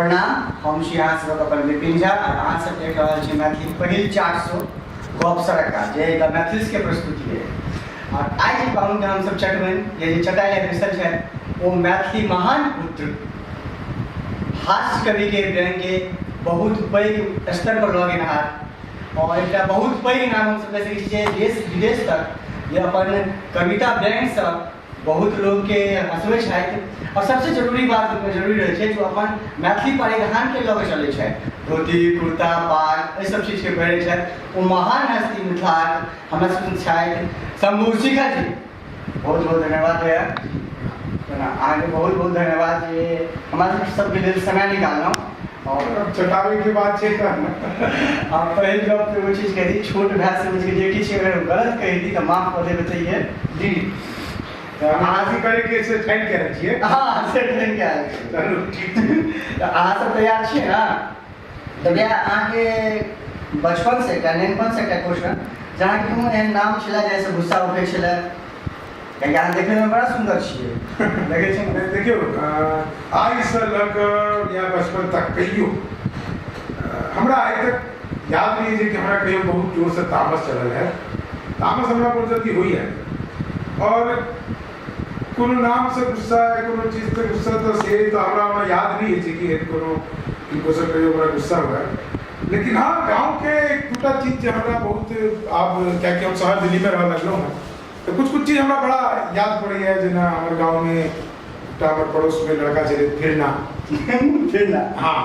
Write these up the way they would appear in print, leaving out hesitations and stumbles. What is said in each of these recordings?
प्रणाम, हम छी अहाँ सबक अपन विपिन झा और अहाँ सब देख रहल छी मैथिली पहिल चाट शो गप सरक्का, जे एक मैथिलीके प्रस्तुति है। और आइ जे पाहुनके हमसब चटबनि, जे चटाइ लए बैसल छथि, ओ मैथिली महान पुत्र हास्य कविके व्यंग्यके बहुत पैघ स्तर पर लऽ गेनहार और एकटा बहुत पैघ नाम हमसब कहि सकै छी जे देश विदेश तक जे अपन कविता व्यंग्यसँ बहुत लोकके हँसबै छथि। आओर सबसँ जरूरी बात जरूरी रहै छै जे अपन मैथिली परिधानके लऽ कऽ चलै छथि, धोती कुर्ता पाग एहि सब चीजके पहिरै छथि। ओ महान हस्ती मिथिलाक हमरा सब छथि शंभू शिखर जी। बहुत बहुत धन्यवाद भैया, अहाँके बहुत बहुत धन्यवाद जे हमरा सबके लेल समय निकाललहुँ। और चटाबै के बात छै तऽ आ पहिल गप तऽ एगो चीज कहि दी, छोट भाय समझ के जे किछु अगर गलत कहि दी तऽ माफ कऽ देबै चाहिए जी। तऽ अहाँ अथी करे के से ठानि के आयल छियै? हाँ, से ठानि के आयल छियै। चलू ठीक छै। तऽ अहाँ सब तैयार छियै ने? तऽ भैया अहाँके बचपन से एकटा नेनपन से एकटा क्वेश्चन, जे अहाँके कोनो एहन नाम छलै जाहिसँ गुस्सा उठै छलै? कियाकि अहाँ देखैमे बड़ा सुन्दर छियै, देखै छियै ने? देखियौ, आइसँ लऽ कऽ या बचपन तक कहियो हमरा आइ तक याद नहि जे कि हमरा कहियो बहुत जोरसँ तामस चढ़ल है। तामस हमरा बहुत जल्दी होइए और कोनो नामसँ गुस्सा या कोनो चीजसँ गुस्सा तऽ से तऽ हमरा ओना याद नहि अछि कि एहन कोनो किनकोसँ कहियो हमरा गुस्सा हुए। लेकिन हँ, गाँवके एक दूटा चीज जे हमरा बहुत आब, कियाकि हम शहर दिल्लीमे रहऽ लगलहुँ हँ, तऽ कुछ कुछ चीज हमरा बड़ा याद पड़ैए। जेना हमर गाँवमे एकटा हमर पड़ोसमे लड़का छलै फिरना। फिरना? हाँ,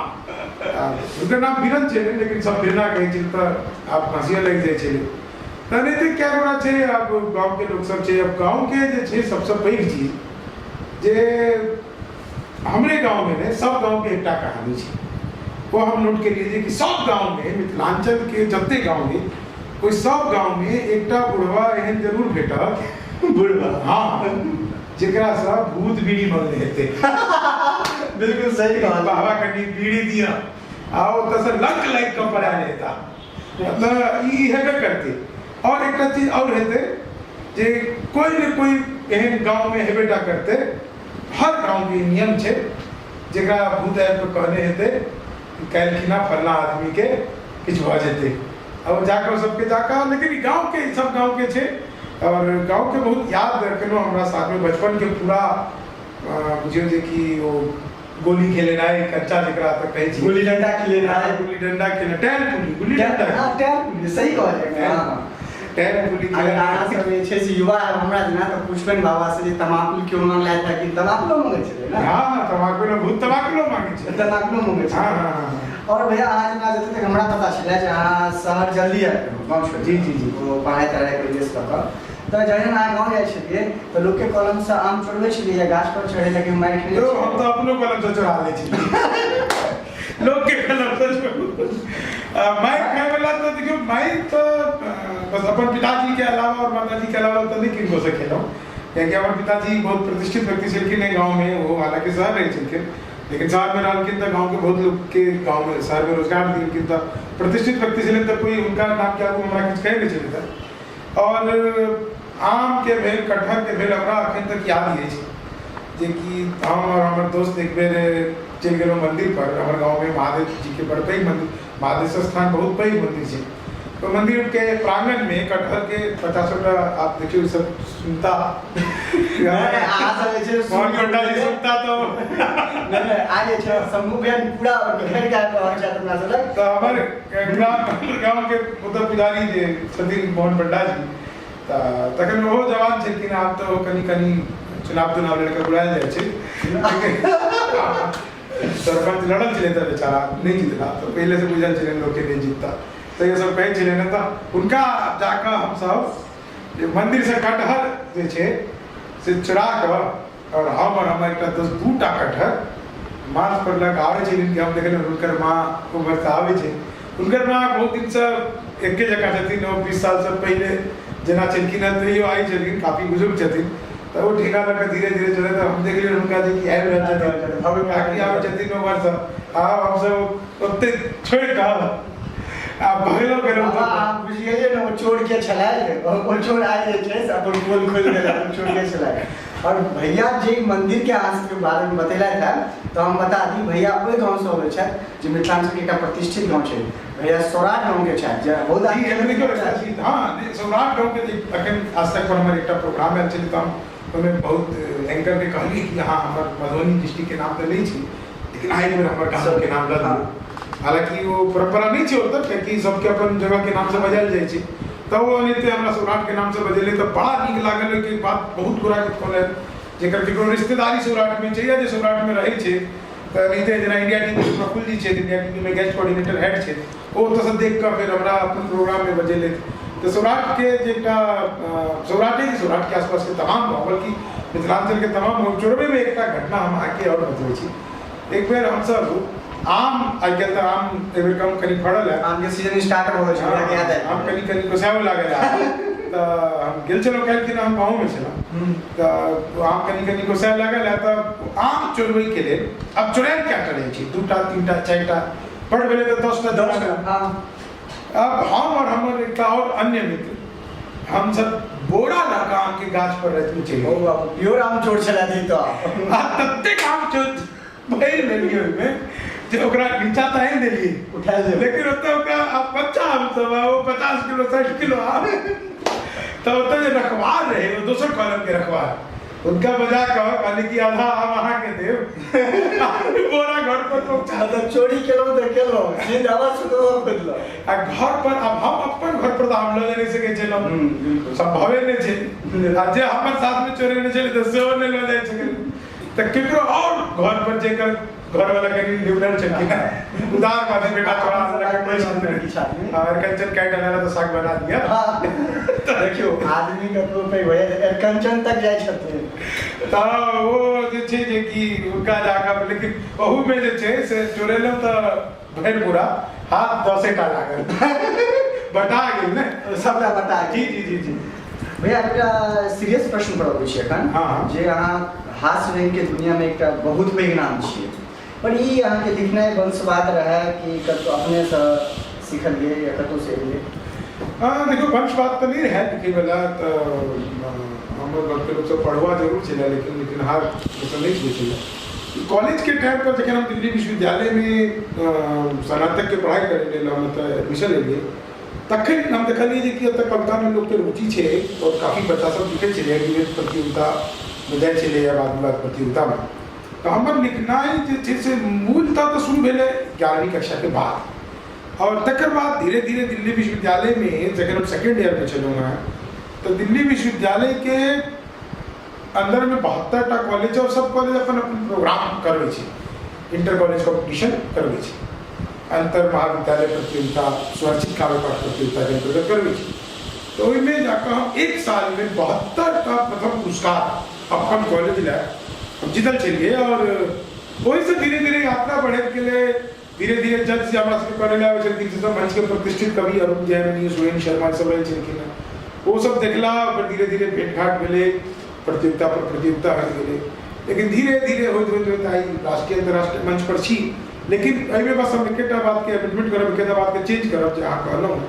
हुनकर नाम फिरन छलै लेकिन सब फिरना कहै छै, तऽ आब हँसिए लागि जाइ छलै। तऽ एनाहिते कए गोटा छै। आब गाँवके लोकसब छै। आब गाँवके जे छै सबसँ पैघ चीज जे हमरे गाँवमे नहि, सब गाँवके एकटा कहानी छै, ओ हम नोट केलियै जे कि सब गाँवमे, मिथिलाञ्चलके जते गाँव अइ ओहि सब गाँवमे एकटा बुढ़वा एहन जरूर भेटत। बुढ़वा? हाँ, जेकरासँ भूत बीड़ी मंगने हेतै। बिल्कुल सही कहल। बाबा कनि बीड़ी दिअ, आ ओतऽसँ लक लागि कऽ पड़ायल हेता। तऽ ई हेबे करतै। आओर एकटा चीज आओर हेतै जे कोइ ने कोइ एहन गाँवमे हेबे टा करतै, हर गाँवके ई नियम छै, जेकरा भूत आबि कऽ कहने हेतै कि काल्हि खिना फल्लाँ आदमीके किछु भऽ जेतै, आ ओ जाकऽ सबके जाकऽ। लेकिन गाँवके सब गाँवके छै और गाँवके बहुत याद एखनो हमरा साथमे बचपनके पूरा बुझियौ जे कि ओ गोली खेलेनाइ, कच्चा जेकरा तऽ कहै छी, गुल्ली डंडा खेलेनाइ, गुल्ली डंडा खेलेनाइ, टायर पुली, गुल्ली डंडा। हाँ, टायर पुली, सही कहलियै। हाँ, टायर पुली। अगर अहाँ सब जे छै से युवा है हमरा जेना, तऽ पुछबनि बाबा से जे तमाकुल क्यों मांगला था, कि तमाकुलो मंगै छलै ने? हाँ, तमाकुलो, भूत तमाकुलो मांगै छै। तमाकुलो मंगै छै। हाँ। और भैया, अहाँ जेना जते तक हमरा पता छलै जे अहाँ शहर जल्दी आबि गेलहुँ गाँव छोड़ि, जी जी जी ओ पढ़ाइ तढ़ाइ परिवेश कऽ कऽ, तऽ जहन अहाँ गाँव जाइ छलियै तऽ लोकके कलमसँ आम चोरबै छलियै या गाछ पर चढ़ै लगे मारि खेलै? यौ, हम तऽ अपनो कलमसँ चोरा लै छलियै, लोकके कलमसँ मारि खायवला तऽ देखियौ, मारि तऽ बस अपन पिताजीके अलावा आओर माताजीके अलावा तऽ नहि किनको खेलहुँ, कियाकि हमर पिताजी बहुत प्रतिष्ठित व्यक्ति छलखिन एहि गाँवमे। ओ हालाँकि शहर रहै छलखिन, लेकिन शहरमे रहलखिन तऽ गाँवके बहुत लोकके गाँवमे शहरमे रोजगार देलखिन। तऽ प्रतिष्ठित व्यक्ति छलखिन, तऽ कोइ हुनका नामके आगू हमरा किछु कहै नहि छलै। तऽ आओर आमके भेल, कटहरके भेल, हमरा अखन तक याद अछि जेकि हम आओर हमर दोस्त एक बेर चलि गेलहुँ मन्दिर पर। हमर गाँवमे महादेव जीके बड़ पैघ मन्दिर, महादेश्वर स्थान, बहुत पैघ मन्दिर छै। ओहि मन्दिरके प्राङ्गणमे कटहरके 50टा, आब देखियौ ई सब सुनता, अहाँ सब जे छै मोहन पंडा जी सुनता तऽ नहि नहि, आइ जे छै शंभू भैया पूरा घेर के आबि रहल छथि अपना सब लग। तऽ हमर ग्रामके मतलब पुजारी जे छथिन मोहन पंडा जी, तऽ तखन ओहो जवान छलखिन। आब तऽ ओ कनि कनि चुनाव तुनाव लड़के बुलायल जाइ छै। सरपंच लड़ल छलै तऽ बेचारा नहि जीतला, तऽ पहिलेसँ बुझल छलै लोकके नहि जीतता, तऽ सब कहै छलै ने। तऽ हुनका जाकऽ हमसब जे मन्दिरसँ कटहर जे छै से चुरा कऽ आओर हम आओर हमर एकटा दोस्त 2टा कटहर माथ पर लऽ कऽ आबै छलिन कि हम देखलहुँ हुनकर माँ उम्हरसँ आबै छै। हुनकर माँ बहुत दिनसँ एके जकाँ छथिन, ओ 20 सालसँ पहिले जेना छलखिन हँ तैयो आइ छलखिन, काफी बुजुर्ग छथिन। तऽ ओ ठेका लऽ कऽ धीरे धीरे चलैत, तऽ हम देखलियनि हुनका जे कि आबि रहल छथिन, काकी आबै छथिन उम्हरसँ। आब हमसब ओते छोड़ि कऽ आ भगलो गेलहुँ। बाबा, अहाँ बुझि गेलियै ने ओ चोर के छलै? ओ चोर आइ जे छै से अपन पोल खोलि देलक, ओ चोर के छलै। और भैया जे मंदिर के अहाँ सबके बारे में बतेलथि है, तऽ हम बता दी, भैया ओहि गाँव से अबै छथि जे मिथिलांचल के एकटा प्रतिष्ठित गाँव छै। भैया सौराठ गाँव के छथि, जे बहुत जी, एहिमे देखियौ एकटा चीज, हँ, नहि, सौराठ गाँव के जे अखन आज तक पर हमर एकटा प्रोग्राम आयल छलै, तऽ हम ओहिमे बहुत एंकर के कहलियै कि अहाँ हमर मधुबनी डिस्ट्रिक्ट के नाम तऽ लै छी, लेकिन अहाँ एक बेर हमर गाँव के नाम लऽ दियौ। हालाँकि ओ परम्परा नहि छै ओतऽ, कियाकि सबके अपन जगह के नाम से बजायल जाइ छै। तऽ ओ एनाहिते हमरा सौराठ के नाम से बजेलै तऽ बड़ा नीक लागल। ओहिके बाद बहुत गोरा के फोन आयल, जेकर ककरो रिश्तेदारी सौराठ मे छै या जे सौराठ मे रहै छै। तऽ एनाहिते जेना इंडिया टीवी के प्रफुल्ल जी छथि, इंडिया टीवी मे गेस्ट कोऑर्डिनेटर हेड छै, ओ ओतऽसँ देख कऽ फेर हमरा अपन प्रोग्राम मे बजेलथि। तऽ सौराठ के जे एकटा सौराठे, सौराठ के आसपास के तमाम गाँव, बल्कि मिथिलांचल के तमाम गाँव, चोरबे मे एकटा घटना हम अहाँके आओर बतबै छी। एक बेर हमसब आम, आइ काल्हि तऽ आम एहि बेर कम कनि फड़ल है, आम के सीजन स्टार्ट भऽ गेल छै, भैया के याद आयल। आम कनि कनि कोसाबऽ लागल है। तऽ हम गेल छलहुँ काल्हि खिना, हम गाँवमे छलहुँ, तऽ आम कनि कनि कोसाय लागल है। तऽ आम चोरबैके लेल, आब चोरायल कए टा रहै छै? दूटा, तीनटा, चारिटा, बड़ भेलै तऽ 10टा। 10टा, हँ। आब हम और हमर एकटा और अन्य मित्र, हमसब बोरा लऽ कऽ आमके गाछ पर रातिमे चलि ओ बाबू, प्योर आम चोर छलै जी तऽ। आ ततेक आम चोर भरि लेलियै ओहिमे जे ओकरा नीचा तऽ आनि देलियै, उठायल जेबै, लेकिन ओतऽ ओकरा आब बच्चा आम सब, ओ 50 किलो 60 किलो आम। तऽ ओतऽ जे रखवार रहै, ओ दोसर कॉलम के रखवार, हुनका बजा कऽ कहली कि आधा आम अहाँके देब, बोरा घर पर पहुँचा। मतलब चोरी केलहुँ तऽ केलहुँ, नींद आवाज सुनलहुँ खोजलहुँ। आ घर पर आब हम अपन घर पर तऽ आम लऽ जा नहि सकै छलहुँ, संभवे नहि छै। आ जे हमर साथमे चोरेने छलै तऽ सेहो नहि लऽ जाइ छलै। तऽ केकरो और घर पर, जेकर घरवाला कनि लिबरल छलखिन, उदारवादी, बेटा चोरा लेलक, कोई किछु आदमी अरिकंचन काटि आनला तऽ साग बना दिया। देखियौ, आदमी कतबो पैघ भऽ जाइ, अरिकंचन तक जाइ छथिन। तऽ ओ जे छै जे कि हुनका जाकऽ, लेकिन ओहूमे जे छै से चोरेलहुँ तऽ भरि पूरा हाथ 10टा लागल, बटा गेल ने। सबटा बता। जी जी जी जी। भैया, एकटा सीरियस प्रश्न पर अबै छी एखन। हँ। जे अहाँ हास्य व्यंग्य के दुनिया में एकटा बहुत पैघ नाम छियै, पर ई अहाँके लिखनाइ वंशवाद रहै कि कतौ अपनेसँ सिखलियै या कतौसँ एलियै? हँ, देखियौ, वंशवाद तऽ नहि रहै लिखैवला। तऽ हमर घरके लोकसभ पढ़ुआ जरूर छलै, लेकिन लिखनिहार ओसभ नहि छलै। कॉलेजके टाइम पर जखन हम दिल्ली विश्वविद्यालयमे स्नातकके पढ़ाइ करै लेल हम ओतऽ एडमिशन लेलियै, तखन हम देखलियै जे कि एतऽ कवितामे लोकके रुचि छै आओर काफी बच्चा सब लिखै छलै, डिबेट प्रतियोगितामे जाइ छलैए, वाद विवाद प्रतियोगितामे। तऽ हमर लिखनाइ जे छै से मूलतः तऽ शुरू भेलै 11वीं कक्षाके बाद, आओर तकर बाद धीरे धीरे दिल्ली विश्वविद्यालयमे जखन हम सेकेंड ईयरमे छलहुँ हेँ, तऽ दिल्ली विश्वविद्यालयके अन्दरमे 72टा कॉलेज छै आओर सब कॉलेज अपन अपन प्रोग्राम करबै छै, इंटर कॉलेज कॉम्पिटिशन करबै छै, अंतर महाविद्यालय प्रतियोगिता, स्वरचित काव्य पाठ प्रतियोगिताके अन्तर्गत करबै छै। तऽ ओहिमे जाकऽ हम एक सालमे 72टा प्रथम पुरस्कार अपन कॉलेज लए हम जीतल छलियै। आओर ओहिसँ धीरे धीरे यात्रा बढ़ैत गेलै। धीरे धीरे जज जे हमरा सबके करै लए आबै छलखिन, से सब मंचके प्रतिष्ठित कवि अरुण जयमनी, सुरेन शर्मा सब रहै छलखिन हेँ। ओ सब देखला फेर धीरे धीरे भेट घाट भेलै, प्रतियोगिता पर प्रतियोगिता होइत गेलै। लेकिन धीरे धीरे होइत होइत होइत आइ राष्ट्रीय अंतर्राष्ट्रीय मंच पर छी। लेकिन एहिमे बस हम एकेटा बातके एमेंडमेंट करब, एकेटा बातके चेंज करब, जे अहाँ कहलहुँ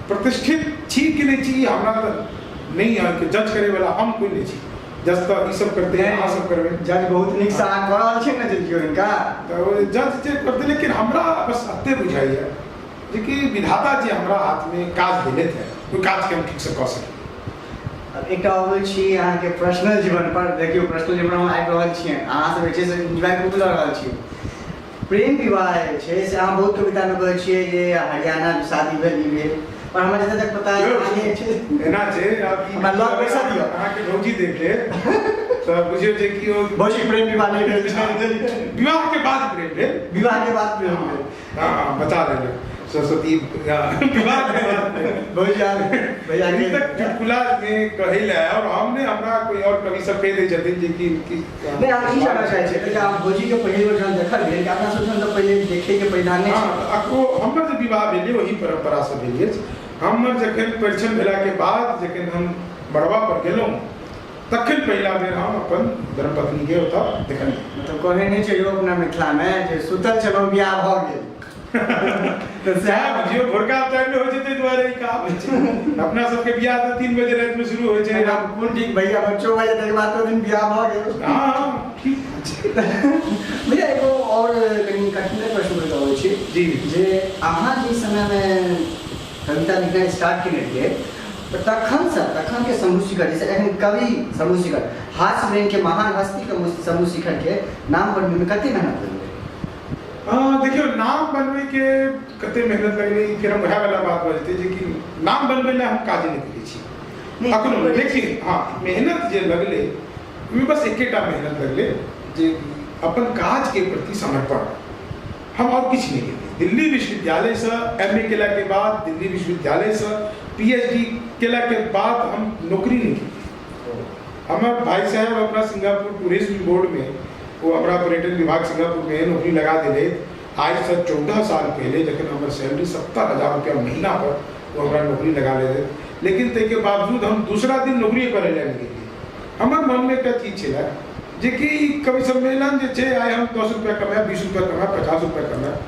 प्रतिष्ठित छी कि नहि छी, हमरा तऽ नहि अहाँके जज करैवला हम कोइ नहि छी। जज तऽ ई सब करतै, अहाँ सब करबै। जज बहुत नीकसँ अहाँ कऽ रहल छी ने जज हिनका। तऽ ओ जज जे करतै, लेकिन हमरा बस एते बुझाइए जे कि विधाता जे हमरा हाथमे काज देलथि है, ओहि काजके हम ठीकसँ कऽ सकी। आब एकटा अबै छी अहाँके पर्सनल जीवन पर। देखियौ, पर्सनल जीवन हम आबि रहल छियै, अहाँ सब जे छै से एन्जॉय खूब लऽ रहल छी। प्रेम विवाह जे छै से अहाँ बहुत कवितामे कहै छियै जे हरियाणा शादी भेल, ई भेल, पर हमरा जतऽ तक पता है अहाँ जे छै एना छै आब ई हमरा लग पैसा दिअ। अहाँके भौजी देख लेत तऽ बुझियौ जे कि ओ भौजी, प्रेम विवाह नहि भेल छै। विवाह के बाद प्रेम भेल। विवाह के बाद प्रेम भेल। हँ, बचा लेलक सरस्वती, विवाह के बाद प्रेम। भौजी, भैया अभी तक चुटकुला में कहै लए और हम ने हमरा कोई और कवि सब कहि दै छथिन जे कि कि नहि, हम ई जानऽ चाहै छियै कि अहाँ भौजीके पहिल बेर जहन देखलियै कि अपना सब जहन तऽ पहिले देखैके परिधान नहि हँ, छै। तऽ ओ हमर जे विवाह भेलै ओही परम्परासँ भेल अछि। हमर जखन परिछन भेलाके बाद जखन हम मड़बा पर गेलहुँ, तखन पहिला बेर हम अपन धर्मपत्नीके ओतऽ देखलियै। मतलब कहै नहि छै यौ अपना मिथिलामे जे सुतल छलहुँ बियाह भऽ गेल। तऽ सएह बुझियौ, भोरका टाइम मे होइ छै, ताहि दुआरे ई कहावत छै। अपना सबके बियाह तऽ 3 बजे राति मे शुरू होइ छै। कोन ठीक भैया, बच्चो भऽ जेतै, बाद दिन बियाह भऽ गेल। हँ, ठीक छै। भैया, एगो आओर कनि कठिन प्रश्न करऽ अबै छी। जी। जे अहाँ जे समयमे कविता लिखनाइ स्टार्ट केने रहियै, तऽ तखनसँ तखनके शंभू शिखर, जैसे एखन कवि शंभू शिखर, हास्य व्यंग्यके महान हस्तीके शंभू शिखरके नाम बनबैमे कते मेहनत लगलै? हँ, देखियौ, नाम बनबैके कते मेहनत लगलै, फेर हम वएह वाला बात भऽ जेतै जे कि नाम बनबै लए हम काज नहि करै छी अखनो। लेकिन हँ, मेहनत जे लगलै ओहिमे बस एकेटा मेहनत लगलै जे अपन काजके प्रति समर्पण। हम आओर किछु नहि केलियै। दिल्ली विश्वविद्यालयसँ एम ए केलाके बाद, दिल्ली विश्वविद्यालयसँ पी एच डी केलाके बाद हम नौकरी नहि केलियै। हमर भाई साहेब अपना सिंगापुर टूरिज्म बोर्डमे, ओ हमरा पर्यटन विभाग सिंगापुरमे नौकरी लगा देले आजसँ 14 साल पहिले, जखन हमर सैलरी 70,000 रुपया महीना पर ओ हमरा नौकरी लगा लेले। लेकिन ताहिके बावजूद हम दूसरा दिन नौकरी करै लए नहि गेलियै। हमर मनमे एकटा चीज छलै जेकि कवि सम्मेलन जे छै, आइ हम 10 रुपया कमायब, 20 रुपया कमायब, 50 रुपया कमायब,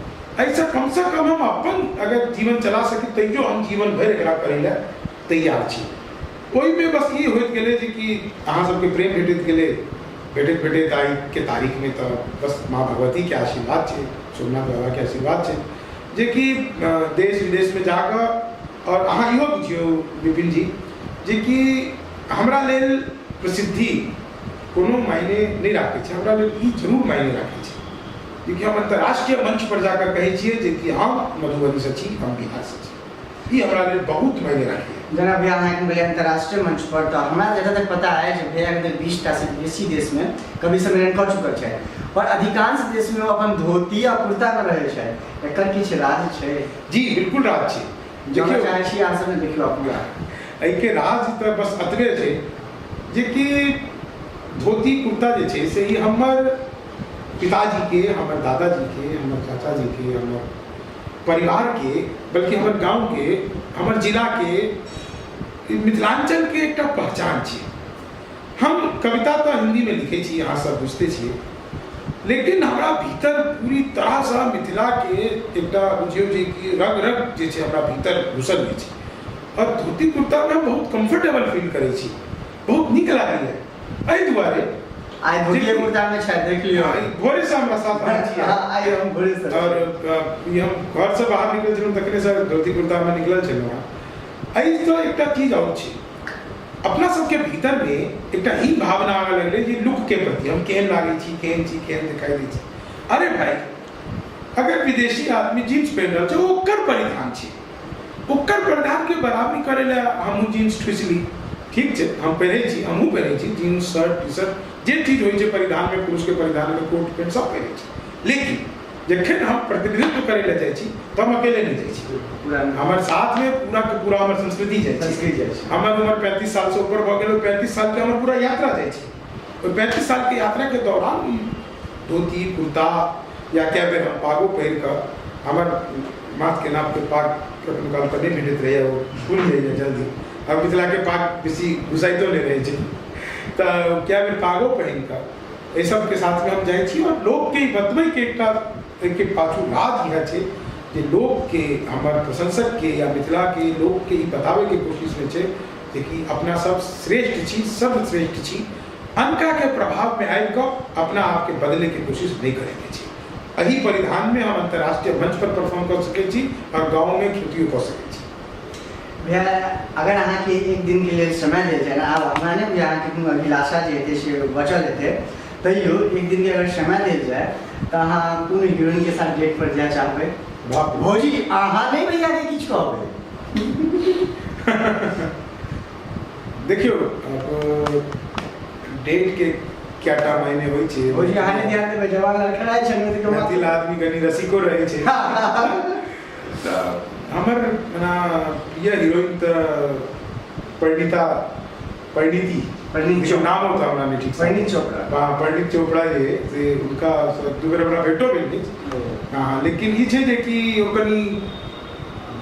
एहिसँ कमसँ कम हम अपन अगर जीवन चला सकी, तैयो हम जीवन भरि एकरा करै लए तैयार छी। ओहिमे बस ई होइत गेलै जे कि अहाँ सबके प्रेम भेटैत गेलै, भेटैत भेटैत आइके तारीखमे तऽ बस माँ भगवतीके आशीर्वाद छै, सोमनाथ बाबाके आशीर्वाद छै जेकि देश विदेशमे जाकऽ। आओर अहाँ इहो बुझियौ विपिन जी, जेकि हमरा लेल प्रसिद्धि कोनो मायने नहि राखै छै। हमरा लेल ई जरूर मायने राखै छै जेकि हम अन्तर्राष्ट्रीय मंच पर जाकऽ कहै छियै जे कि हम मधुबनीसँ छी, हम बिहारसँ छी। ई हमरा लेल बहुत मायने राखैए। जेना भैया, अहाँ एखन भेलै अन्तर्राष्ट्रीय मंच पर, तऽ हमरा जतऽ तक पता है जे भैया एखन 20टासँ बेसी देशमे कवि सम्मेलन कऽ चुकल छथि, पर अधिकांश देशमे ओ अपन धोती आ कुर्तामे रहै छथि। एकर किछु राज छै? जी बिल्कुल राज छै। देखियौ, चाहै छी अहाँ सब देखियौ पूरा। एहिके राज तऽ बस एतबे छै जेकि धोती कुर्ता जे छै से ई हमर पिताजीके, हमर दादाजीके, हमर चाचाजीके, हमर परिवारके, बल्कि हमर गाँवके, हमर जिलाके, मिथिलाञ्चलके एकटा पहचान छै। हम कविता तऽ हिन्दीमे लिखै छी, अहाँ सब बुझिते छियै, लेकिन हमरा भीतर पूरी तरहसँ मिथिलाके एकटा बुझियौ जे कि रग रग जे छै हमरा भीतर घुसल अछि। आओर धोती कुर्तामे हम बहुत कम्फर्टेबल फील करै छी, बहुत नीक लागैए। एहि दुआरे आइ धोतिए कुर्तामे छथि, देख लियौ। भोरेसँ हमरा साथ अहाँ छियै। आइ हम भोरेसँ। आओर ई हम घरसँ बाहर निकलल छलहुँ तखनेसँ धोती कुर्तामे निकलल छलहुँ हेँ। एहिसँ एकटा चीज आओर छै, अपना सबके भीतरमे एकटा ई भावना आबऽ लगलै जे लुकके प्रति हम केहन लागै छी, केहन छी, केहन देखाइ दै छी। अरे भाई, अगर विदेशी आदमी जीन्स पहिर रहल छै, ओकर परिधान छै, ओकर परिधानके बराबरी करै लए हमहूँ जीन्स ठुसि ली, ठीक छै, हम पहिरै छी, हमहूँ पहिरै छी जीन्स, शर्ट, टी शर्ट, जे चीज होइ छै परिधानमे, पुरुषके परिधानमे कोट पेंट सब पहिरै छी। लेकिन जखन हम प्रतिनिधित्व करै लए जाइ छी तऽ हम अकेले नहि जाइ छी, हमर साथमे पूरा के पूरा हमर संस्कृति जाइ छै। संस्कृति जाइ छै। हमर उमर 35 सालसँ ऊपर भऽ गेल, ओहि 35 सालके हमर पूरा यात्रा जाइ छै। ओहि 35 सालके यात्राके दौरान धोती कुर्ता या कए बेर हम पागो पहिर कऽ, हमर माथके नापके पाग कखनो काल तऽ नहि भेटैत रहैए, ओ फूलि जाइए जल्दी, आओर मिथिलाके पाग बेसी घुसाइतो नहि रहै छै, तऽ कए बेर पागो पहिर कऽ एहि सबके साथमे हम जाइ छी। आओर लोकके ई बतबैके एकटा एहिके पाछू राज इएह छै जे लोकके, हमर प्रशंसकके या मिथिलाके लोकके ई बताबैके कोशिशमे छै जे कि अपना सब श्रेष्ठ छी, सर्वश्रेष्ठ छी। अनकाके प्रभावमे आबि कऽ अपना आपके बदलैके कोशिश नहि करैके छै। एहि परिधानमे हम अन्तर्राष्ट्रीय मंच पर परफॉर्म कऽ सकै छी आओर गाँवमे खेतियो कऽ सकै छी। भैया, अगर अहाँके एक दिनके लेल समय देल जाय ने, आब हमरा नहि बुझाय अहाँके कोनो अभिलाषा जे हेतै से बचल हेतै, तैयो एक दिनके अगर समय देल जाय तऽ अहाँ कोन हीरोइनके साथ डेट पर जाय चाहबै? बाप रे। भौजी, अहाँ नहि भैयाके किछु कहबै। देखियौ, आब डेटके कएटा मायने होइ छै। भौजी, अहाँ नहि ध्यान देबै, जवान लड़खड़ाइ छै ने तऽ। मैथिल आदमी कनि रसिको रहै छै। तऽ हमर मना प्रिय हीरोइन तऽ परिणीता, परिणीति। परिणीत। देखियौ, नामो तऽ हमरा नहि ठीक। परिणीत चोपड़ा। हाँ, परिणीत चोपड़ा जे से हुनका से दू बेर हमरा भेटो भेल अछि। हाँ, लेकिन ई छै जे कि ओ कनि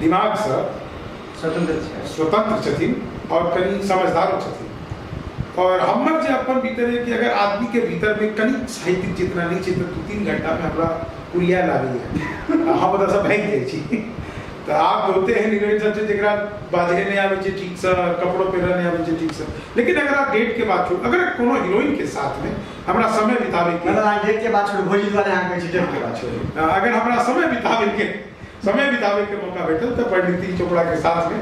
दिमागसँ स्वतंत्र छै, स्वतंत्र छथिन आओर कनि समझदारो छथिन। आओर हमर जे अपन भीतर है कि अगर आदमीके भीतरमे कनि साहित्यिक चेतना नहि छै तऽ 2-3 घंटामे हमरा कुरिया लागैए। आ हम ओतऽसँ भागि जाइ छी। तऽ आब बहुते एहन हीरोइन सब छै जकरा बाजहे नहि आबै छै ठीकसँ, कपड़ो पहिरऽ नहि आबै छै ठीकसँ, लेकिन अगर आप डेट के बात छोड़ू, अगर कोनो हीरोइन के साथमे हमरा समय बिताबैके, मतलब अहाँ डेट के बात छोड़ू, भौजी दुआरे अहाँ कहै छी डेट के बात छोड़ू, अगर हमरा समय बिताबैके मौका भेटल तऽ परिणीति चोपड़ाके साथमे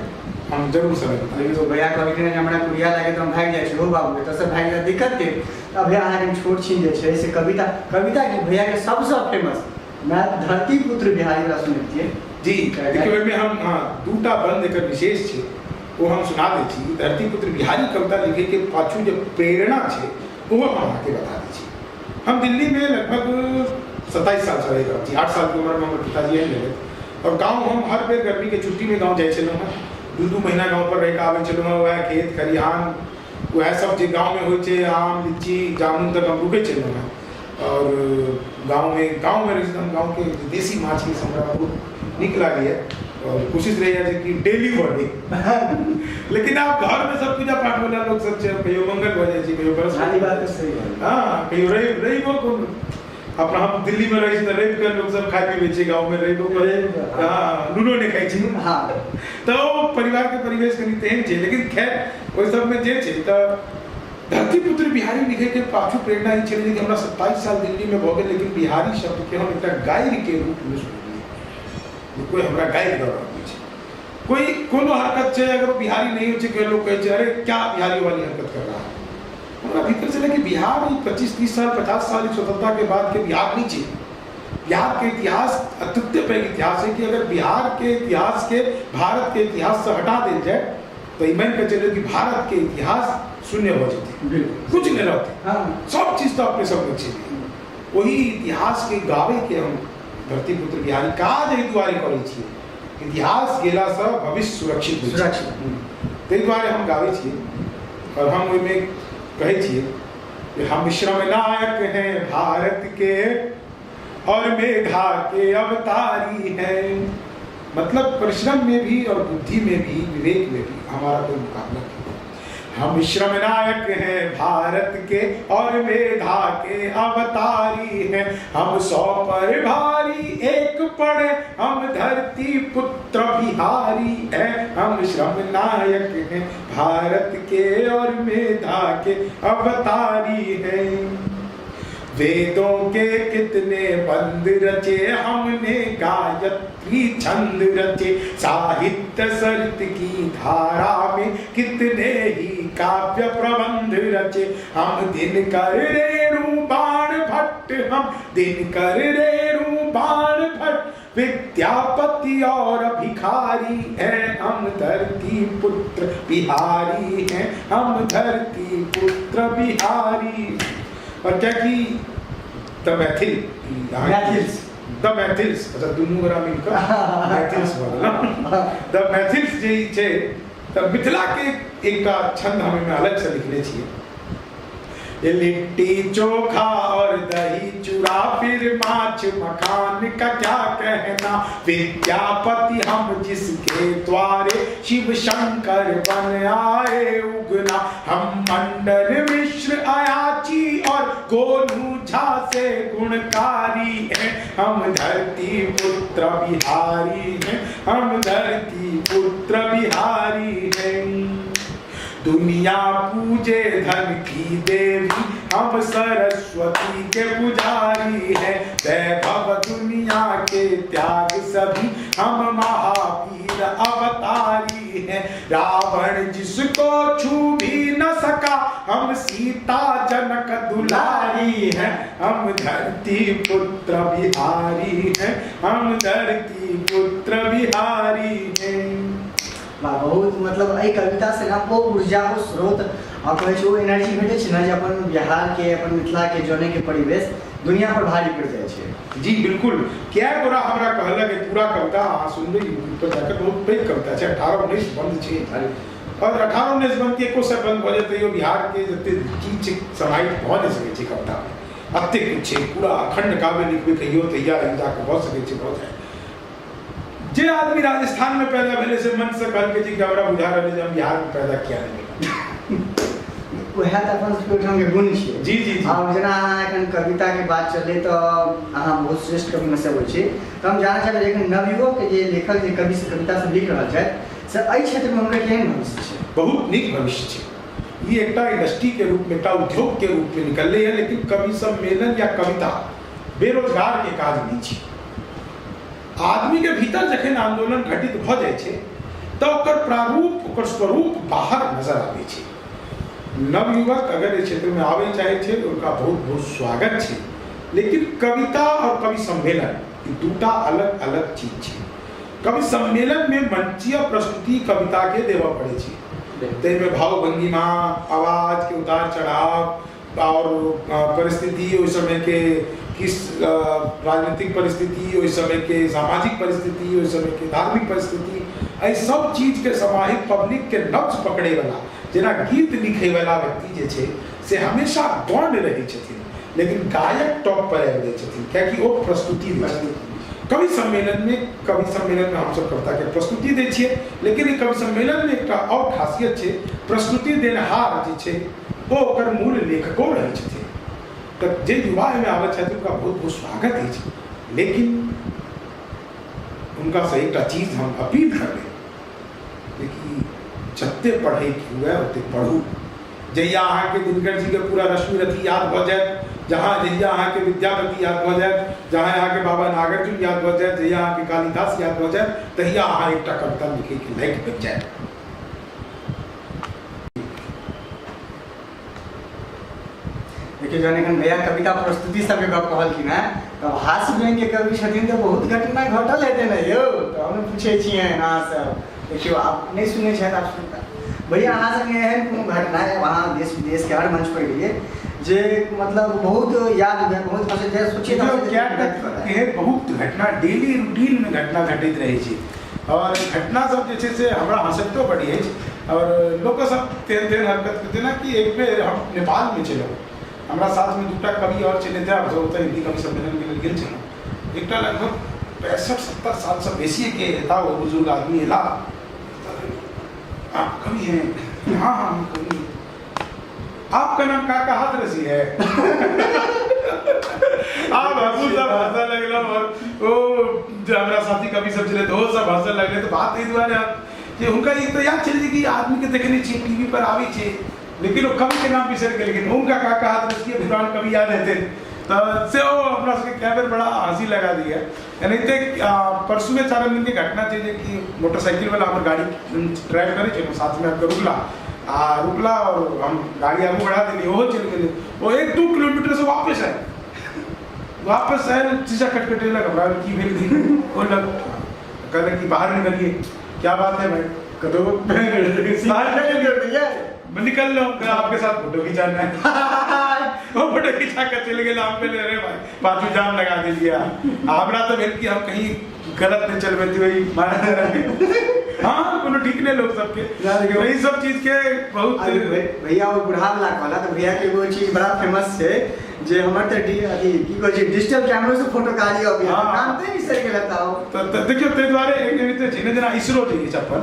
हम जरूर समय बिताबै। देखियौ भैया कहलखिन जे हमरा कुरिया लागे तऽ हम भागि जाइ छी। हो बाबू, एतऽसँ भागि जाए दिक्कत के। तऽ भैया, अहाँके छोट छिन जे छै से कविता, कविता की भैयाके सबसँ फेमस मैं धरती पुत्र बिहारी वाला सुनै छियै। जी, देखियौ, ओहिमे हम, हँ, दूटा बंद एकर विशेष छै, ओ हम सुना दै छी। धरती पुत्र बिहारी कविता लिखैके पाछू जे प्रेरणा छै, ओहो हम अहाँके बता दै छी। हम दिल्लीमे लगभग 27 सालसँ रहि रहल छी। 8 सालके उम्रमे हमर पिताजी आनि लेलथि आओर गाँव हम हर बेर गर्मीके छुट्टीमे गाँव जाइ छलहुँ हेँ। 2-2 महीना गाँवपर रहि कऽ आबै छलहुँ हेँ। वएह खेत खलिहान, वएह सब जे गाँवमे होइ छै, आम, लीची, जामुन तक हम रुकै छलहुँ हेँ। आओर गाँवमे रहै छी तऽ हम गाँवके जे देशी माछ यऽ से हमरा बहुत नीक लागैए आओर कोशिश रहैए जे कि डेली बनै। लेकिन आब घरमे सब पूजा पाठ वाला लोक सब छै, कहियो मंगल भऽ जाइ छै, कहियो बृहस्पति। बात तऽ सही है। हँ, कहियो रवि, रविओ कोन अपना। हम दिल्लीमे रहै छी तऽ रविके लोक सब खाइ पीबै छै, गाँवमे रविओ के, हँ, नूनो नहि खाइ छी। तऽ ओ परिवारके परिवेश कनि तेहन छै। लेकिन खैर, ओहि सबमे जे छै, तऽ धरती पुत्र बिहारी लिखैके पाछू प्रेरणा ई छलै कि हमरा 27 साल दिल्लीमे भऽ गेल, लेकिन बिहारी शब्दके हम एकटा गारिके रूपमे सुनलियै जे कोइ हमरा गारि दऽ रहल छै। कोइ कोनो हरकत छै, अगर ओ बिहारी नहि होइ छै, कोइ लोक कहै छै, "अरे, क्या बिहारी वाली हरकत कर रहा है?" हमरा भीतर से कि बिहार ई 25-30 साल, 50 साल स्वतंत्रता के बाद के बिहार नहीं छै। बिहार के इतिहास अत्यंत पैघ इतिहास है कि अगर बिहार के इतिहास के भारत के इतिहास से हटा देल जाए तो ई मान के चलो कि भारत के इतिहास शून्य हो जेतै, कुछ नहीं रहते। सब चीज तो अपने सब में छै। वही इतिहास के गावे के हम धरती पुत्र बिहारी काज एहि दुआरे करै छियै। इतिहास गेलासँ भविष्य सुरक्षित होइ छै। सुरक्षित। ताहि दुआरे हम गाबै छियै आओर हम ओहिमे कहै छियै कि हम श्रम नायक हैं भारत के और मेधा के अवतारी हैं। मतलब परिश्रम में भी और बुद्धि में भी, विवेक में भी हमारा कोई मुकाबला नहीं। हम श्रम नायक हैं भारत के और मेधा के अवतारी हैं। हम सौ पर भारी एक पड़े, हम धरती पुत्र बिहारी हैं। हम श्रम नायक हैं भारत के और मेधा के अवतारी हैं। वेदों के कितने बंद रचे हमने, गायत्री छंद रचे। साहित्य सरित की धारा में कितने ही काव्य प्रबंध रचे। हम दिनकर, रेणु, बाण भट्ट, हम दिनकर, रेणु, बाण भट्ट, विद्यापति और भिखारी हैं। हम धरती पुत्र बिहारी हैं, हम धरती पुत्र बिहारी। और क्या कि द मैथिल। मैथिल्स। द मैथिल्स, अच्छा, दुनू गोरा मिलकर मैथिल्स भऽ गेल ने। द मैथिल्स जे ई छै, तऽ मिथिलाके एकटा छंद हम एहिमे अलगसँ लिखने छियै। ये लिट्टी चोखा और दही चूड़ा, फिर माछ मखान का क्या कहना। विद्यापति हम जिसके द्वारे शिव शंकर बन आए उगना। हम मंडन मिश्र, अयाची और गोनू झा से गुणकारी हैं। हम धरती पुत्र बिहारी हैं, हम धरती पुत्र बिहारी हैं। दुनिया पूजे धन की देवी, हम सरस्वती के पुजारी हैं। वैभव दुनिया के त्याग सभी, हम महावीर अवतारी हैं। रावण जिसको छू भी न सका, हम सीता जनक दुलारी हैं। हम धरती पुत्र बिहारी हैं, हम धरती पुत्र बिहारी हैं। वाह, बहुत, मतलब एहि कविता से ने ओ ऊर्जा, ओ स्रोत आ कहै छै ओ एनर्जी भेटै छै ने जे अपन बिहारके, अपन मिथिलाके जनैके परिवेश दुनिया पर भारी पड़ि जाइ छै। जी बिल्कुल। कए गोरा हमरा कहलक, ई पूरा कविता अहाँ सुनबै यूट्यूब पर जाकर, बहुत पैघ कविता छै, 18-19 बंद छै और 18-19 बंद के एको सए बंद भऽ जाय तैयो बिहारके जते चीज छै समाहित भऽ नहि सकै छै कवितामे। एतेक किछु छै। पूरा अखंड काव्य लिखबै कहियो तहिया ई जाकऽ भऽ सकै छै, भऽ जाय। जे आदमी राजस्थान में पैदा भेलै से मन से कहलकै जे कि हमरा बुझा रहलै जे हम बिहार में पैदा किया नहि भेलहुँ। वएह तऽ अपन सबके ओहिठामके गुण छियै। जी जी जी। आब जेना अहाँ एखन कविताके बात चललै तऽ अहाँ बहुत श्रेष्ठ कविमे से अबै छी, तऽ हम जानऽ चाहबै जे एखन नवयुवकके जे लेखक जे कवि कविता सब लिख रहल छथि से एहि क्षेत्रमे हुनकर केहन भविष्य छै? बहुत नीक भविष्य छै। ई एकटा इंडस्ट्रीके रूपमे, एकटा उद्योगके रूपमे निकललै हँ, लेकिन कवि सम्मेलन या कविता बेरोजगारके काज नहि छै। आदमीके भीतर जखन आन्दोलन घटित भऽ जाइ छै तऽ ओकर प्रारूप, ओकर स्वरूप बाहर नजर आबै छै। नवयुवक अगर एहि क्षेत्रमे आबै चाहै छै तऽ हुनका बहुत बहुत स्वागत छै, लेकिन कविता आओर कवि सम्मेलन ई दूटा अलग अलग चीज छै। कवि सम्मेलनमे मंचीय प्रस्तुति कविताके देबऽ पड़ै छै, ताहिमे भाव भंगिमा, आवाजके उतार चढ़ाव आओर परिस्थिति, ओहि समयके किस राजनीतिक परिस्थिति, ओहि समयके सामाजिक परिस्थिति, ओहि समयके धार्मिक परिस्थिति, एहि सब चीजके समाहित पब्लिकके नब्ज पकड़ैवला, जेना गीत लिखैवला व्यक्ति जे छै से हमेशा गौण रहै छथिन, लेकिन गायक टॉप पर आबि जाइ छथिन, कियाकि ओ प्रस्तुति दै छथिन। कवि सम्मेलनमे हमसब कविताके प्रस्तुति दै छियै, लेकिन ई कवि सम्मेलनमे एकटा आओर खासियत छै, प्रस्तुति देनहार जे छै ओ ओकर मूल लेखको रहै छथिन। तऽ जे युवा एहिमे आबै छथि हुनका बहुत बहुत स्वागत अछि, लेकिन हुनकासँ एकटा चीज हम अपील करबै जे कि जते पढ़ैके हुए ओते पढ़ू। जहिया अहाँके दिनकर जीके पूरा रश्मि रथी याद भऽ जायत, जहाँ जहिया अहाँके विद्यापति याद भऽ जायत, जहाँ अहाँके बाबा नागार्जुन याद भऽ जायत, जहिया अहाँके कालिदास याद भऽ जायत, तहिया अहाँ एकटा कविता लिखैके लायक बनि जायत। देखियौ, जहन एखन भैया कविता प्रस्तुति सबके गप कहलखिन हेँ तऽ हास्य व्यंग्य कवि छथिन तऽ बहुत घटना घटल हेतै ने यौ, तऽ हम पूछै छियनि अहाँसँ। देखियौ, आब नहि सुनै छथि, आब सुनता। भैया, अहाँ संगे एहन कोनो घटना है, अहाँ देश विदेशके हर मंच पर गेलियै, जे मतलब बहुत याद भेल, बहुत हँसैत है, सोचिए देखियौ, क्या एहन बहुत घटना डेली रूटीनमे घटना घटैत रहै छै, आओर घटना सब जे छै से हमरा हँसैतो बड़ी अछि, आओर लोको सब तेहन तेहन हरकत, जेनाकि एक बेर हम नेपालमे छलहुँ, हमरा साथमे दूटा कवि आओर छलथि, हमसब ओतऽ हिन्दी कवि सम्मेलनके लेल गेल छलहुँ। एकटा लगभग 65-70 सालसँ बेसीके हेता ओ बुजुर्ग आदमी एला, आप कवि हैं? हाँ हाँ हम कवि हैं। आपका नाम काका हाथरसी है? आब हमहूँ सब हंसऽ लगलहुँ, आओर ओ जे हमरा साथी कवि सब छलै तऽ ओहो सब हंसऽ लगलै। तऽ बात एहि दुआरे जे हुनका ई तऽ याद छलै जे कि आदमीके देखने छियै, टीवी पर आबै छै, लेकिन ओ कविके नाम बिसरि गेलखिन। हुनका काका हाथरसीके पुरान कवि याद हेतनि, तऽ से ओ अपना सबके कए बेर बड़ा हँसी लगा दैए। एनाहिते परसुए चारिम दिनके घटना छै जे कि मोटरसाइकिलवला हमर गाड़ी ड्राइव करै छै, साथमे आबिकऽ रुकला आ रुकला आओर हम गाड़ी आगू बढ़ा देलियै, ओहो चलि गेलै। ओ 1-2 किलोमीटरसँ वापस आयल, वापस आयल, शीशा खटखटेलक। हमरा की भेल? ओ लग कहलक कि बाहर निकलिए, क्या बात है भाई, कतौ बाहर निकल लो, आपके साथ फोटो खिंचाना है। वो फोटो खिंचा कर चले गेल। हम कहले अरे भाई, पाछू जाम लगा देलियै। हमरा तऽ भेल कि हम कहीं गलत नहि चलबैत वही। हाँ, कोनो ठीक नहि लोक सबके ई सब चीज के बहुत। भैया, ओ बुढ़ा वाला कहला तऽ भैया के एगो चीज बड़ा फेमस छै जे हमर तऽ डी अथी की कहै छै, डिजिटल कैमरो से फोटो कारी अबै। नाम तऽ बिसरि गेल बताओ। तऽ देखियौ, ताहि दुआरे एक छै ने, जेना इसरो जे अछि, अपन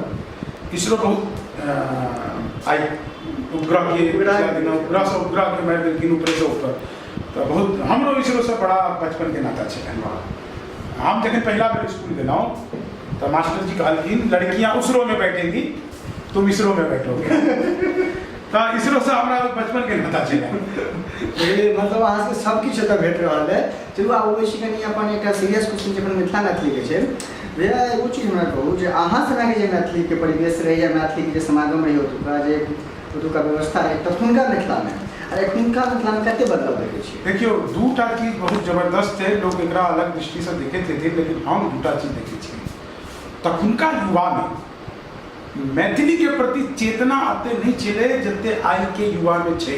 इसरो बहुत आइ उपग्रह के उपग्रह से उपग्रह के मारि देलखिन ऊपरे से ऊपर। तऽ बहुत हमरो इसरो से बड़ा बचपन के नाता छै। हम जखन पहिला बेर स्कूल गेलहुँ तऽ मास्टर जी कहलखिन, लड़कियां उसरो में बैठेंगी, तुम इसरो में बैठोगे। तऽ इसरो से हमरा बचपन के नाता छै। मतलब अहाँ सबके सब किछु एतऽ भेट रहल है। चलू, आब अबै छी कनि अपन एकटा सीरियस क्वेश्चन जे अपन मिथिला मैथिलीके छै। भैया, एगो चीज हमरा कहू जे अहाँ समयके जे मैथिलीके परिवेश रहै या मैथिलीके जे समागम रहै, ओतुका जे ओतुका व्यवस्था रहै, तखुनका मिथिलामे आ एखुनका मिथिलामे कते बदलाव देखै छियै? देखियौ, दूटा चीज बहुत जबरदस्त छै। लोक एकरा अलग दृष्टिसँ देखैत हेथिन, लेकिन हम दूटा चीज देखै छियै। तखुनका युवामे मैथिलीके प्रति चेतना एते नहि छलै जते आइके युवामे छै।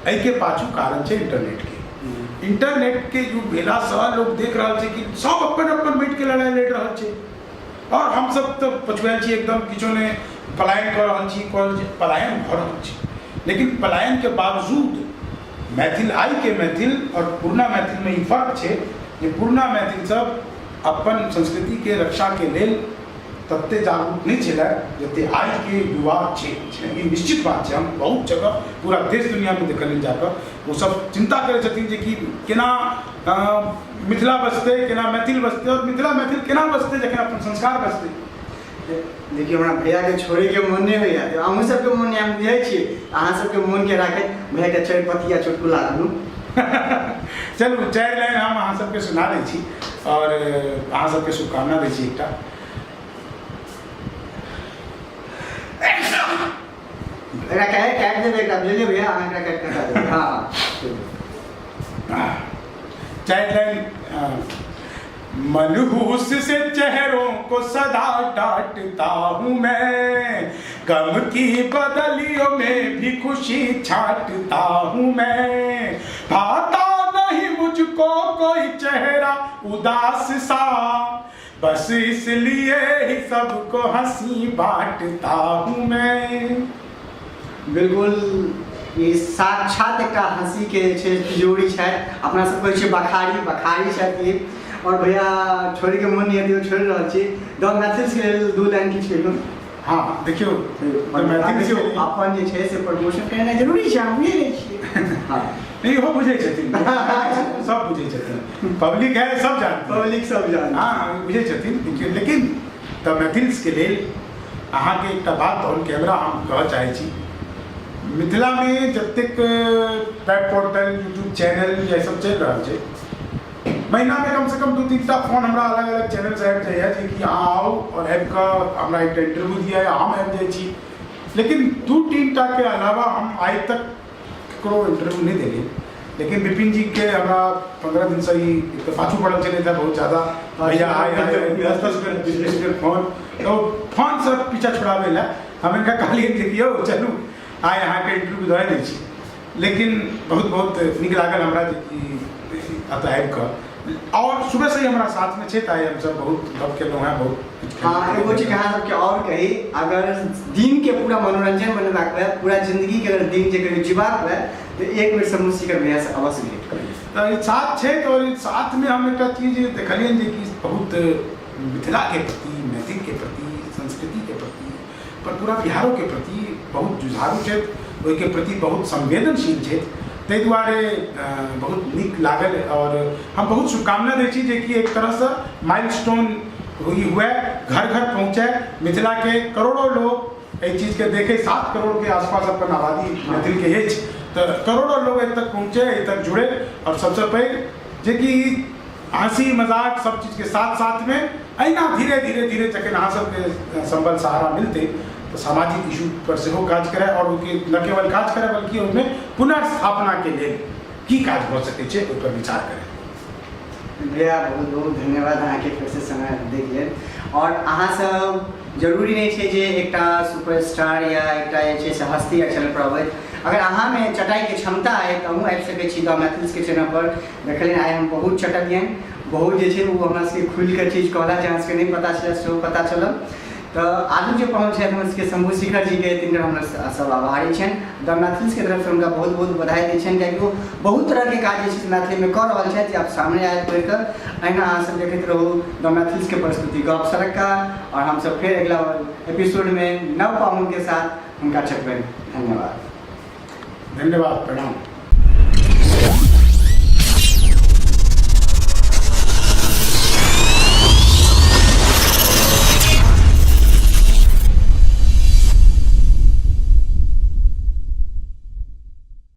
एहिके पाछू कारण छै इंटरनेटके। इंटरनेटके युग भेलासँ लोक देख रहल छै कि सब अपन अपन माटिके लड़ाइ लड़ि रहल छै आओर हमसब तऽ पछुआयल छी, एकदम किछो नहि, पलायन कऽ रहल छी, कऽ रहल छी, पलायन भऽ रहल छै। लेकिन पलायनके बावजूद मैथिल, आइके मैथिल आओर पुरना मैथिलमे ई फर्क छै जे पुरना मैथिल सब अपन संस्कृतिके रक्षाके लेल तते जागरूक नहि छलै जते आइके युवा छै। ई निश्चित बात छै। हम बहुत जगह पूरा देश दुनियामे देखलियनि जाकऽ, ओसभ चिन्ता करै छथिन जे कि केना मिथिला बचतै, केना मैथिल बचतै, आओर मिथिला मैथिल केना बचतै जखन अपन संस्कार बचतै। देखियौ, हमरा भैयाके छोड़ैके मोन नहि होइए, अहूँ सबके मोन नहि, हम बुझै छी अहाँ सबके मोनके राखैत भैयाके चारि पतिया चुटकुला दुनू। चलू, 4 लाइन हम अहाँ सबके सुना दै छी आओर अहाँ सबके शुभकामना दै छी एकटा। एकरा काटि काटि देबै एकरा, बुझलियै भैया? अहाँ एकरा काटि कटा देबै। हाँ, 4 लाइन। मनहूस से चेहरों को सदा डांटता हूँ मैं, गम की बदलियों में भी खुशी छांटता हूँ मैं, भाता नहीं मुझको कोई चेहरा उदास सा, बस इसलिए ही सबको हंसी बांटता हूँ मैं। बिल्कुल, ई साक्षात एकटा हँसीके जे छै तिजोरी छथि, अपना सब कहै छियै बखारी, बखारी छथि ई। आओर भैया छोड़िके मोन नहि हेतै, छोड़ि रहल छी। द मैथिल्सके लेल 2 लाइन किछु कहियौ। हँ, देखियौ, तऽ मैथिल देखियौ, अपन जे छै से प्रमोशन केनाइ जरूरी छै, हम बुझै नहि छियै। हँ। नहीं, इहो बुझै छथिन, सब बुझै छथिन, पब्लिक है, सब जानते हैं। पब्लिक सब जान। हँ, बुझै छथिन। देखियौ, लेकिन तऽ मैथिल्सके लेल अहाँके एकटा बात ऑन कैमरा हम कहऽ चाहै छी। मिथिलामे जतेक वेब पोर्टल, यूट्यूब चैनल या सब चलि रहल छै, महीनामे कमसँ कम 2-3 टा फोन हमरा अलग अलग चैनलसँ आबि जाइए जे कि अहाँ आउ आओर आबि कऽ हमरा एकटा इंटरव्यू दिअ, या हम आबि जाइ छी। लेकिन 2-3 टाके अलावा हम आइ तक ककरो इंटरव्यू नहि देलियै। लेकिन विपिन जीके हमरा 15 दिनसँ ई एक तऽ पाछू पड़ल छलै तऽ बहुत ज्यादा, भैया आइ आइ, 10-10 बेर, 20-20 बेर फोन, तऽ फोनसँ पीछा छोड़ाबै लए हम हिनका कहलियै जे यौ चलू, आइ अहाँके इंटरव्यू दऽ दै छी। लेकिन बहुत बहुत नीक लागल हमरा जे कि एतऽ आबि कऽ, आओर सुबहसँ ही हमरा साथमे छै, तऽ आइ हमसब बहुत गप केलहुँ हेँ, बहुत किछु। हाँ, एगो चीज अहाँ सबके आओर कही, अगर दिन के पूरा मनोरंजन बनेबाक हुए, पूरा जिंदगी के अगर दिन जे कहियो जीबाक हुए, तऽ एक बेर समूह शिखर भैया से अवश्य भेंट करी। तऽ ई साथ छै, तऽ ई साथमे हम एकटा चीज देखलियनि जे कि बहुत मिथिलाके प्रति, मैथिलके प्रति, संस्कृतिके प्रति, पर पूरा बिहारोके प्रति बहुत जुझारू छथि, ओहिके प्रति बहुत संवेदनशील छथि। ताहि दुआरे बहुत नीक लागल आओर हम बहुत शुभकामना दै छी जे कि एक तरहसँ माइलस्टोन ई हुए, घर घर पहुँचे, मिथिलाके करोड़ों लोग एहि चीजके देखे। 7 करोड़के आसपास अपन आबादी मैथिलके अछि, तऽ करोड़ों लोग एहि तक पहुँचे, एहि तक जुड़े। आओर सबसँ पैघ जे कि हँसी मजाक सब चीजके साथ साथमे एहिना धीरे धीरे धीरे जखन अहाँ सबके सम्बल सहारा मिलतै, तऽ सामाजिक इशू पर सेहो काज करय, आओर ओहिके न केवल काज करय बल्कि ओहिमे पुनर्स्थापनाके लेल की काज भऽ सकै छै, ओहिपर विचार करय। भैया, बहुत बहुत धन्यवाद अहाँके फेरसँ समय दैके लेल। आओर अहाँसब, जरूरी नहि छै जे एकटा सुपरस्टार या एकटा जे छै से हस्ती या चैनल पर अबैत, अगर अहाँमे चटाइके क्षमता अइ तऽ अहूँ आबि सकै छी द मैथिल्सके चैनल पर। देखलियै, आइ हम बहुत चटलियनि, बहुत जे छै ओ हमरा सबके खुलिकऽ चीज कहला जे अहाँ सबके नहि पता छलै, सेहो पता चलल। तऽ आगू जे पहुँच छथि हमर सबके शंभू शिखर जीके, तिनकर हमरा सब आभारी छनि। द मैथिल्सके तरफसँ हुनका बहुत बहुत बधाई दै छियनि, कियाकि ओ बहुत तरहके काज जे छै से मैथिलीमे कऽ रहल छथि, जे आब सामने आयत बढ़ि कऽ। अहिना अहाँ सब देखैत रहू द मैथिल्सके प्रस्तुति गप सड़क्का, आओर हमसब फेर अगिला एपिसोडमे नव पाहुनके साथ हुनका चटबनि। धन्यवाद। धन्यवाद, प्रणाम।